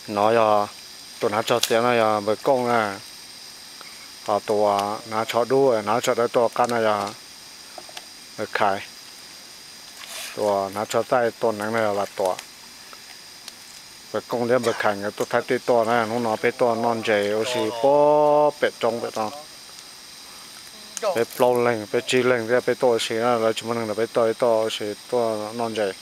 No yog tus hnav tsho txias no yog npawg Kooj na, ho tus hnav tsho dub hnav tsho dawb tuaj qab no yog npawg Khais, tus hnav tsho txaij tua neev no yog Vam Tuam. Npawg Kooj thiab npawg Khais nkawd tuaj thaij tej tuaj na, hnub no peb tuaj noj ntses ua si puag pem roob pem no. Peb plaub leeg peb tsib leeg thiab peb tuaj ua si na, lawv tsis muaj neeg nrog peb tuaj, peb tuaj ua si tuaj noj ntses.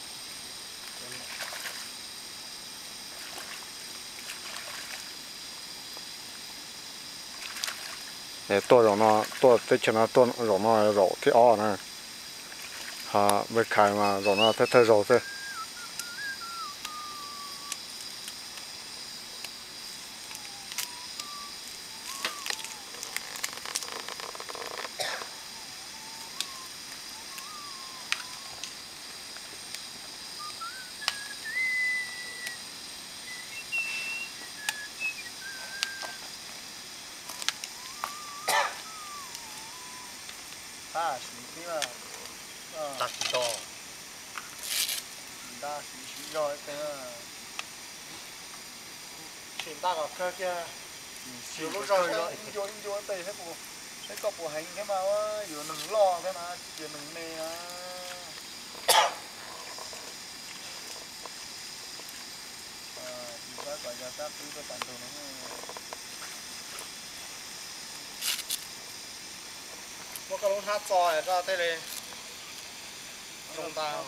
Tuaj zaum no, tuaj teb chaws no tuaj zaum no zaum thib ob na. Ho npawg Khais mas zaum no thawj thawj zaug xwb. Tsis nta kom kawg kiag, yus lub zog ib ncua ib ncua tej thiab, peb koj puas heev thiab mas, yuav neeg loj thiab na, tsis yog neeg me na. Tsis pab kom yog sab qwb tuaj tas ntug no. Muab koj lub hnab txo koj thiaj li zoo tau.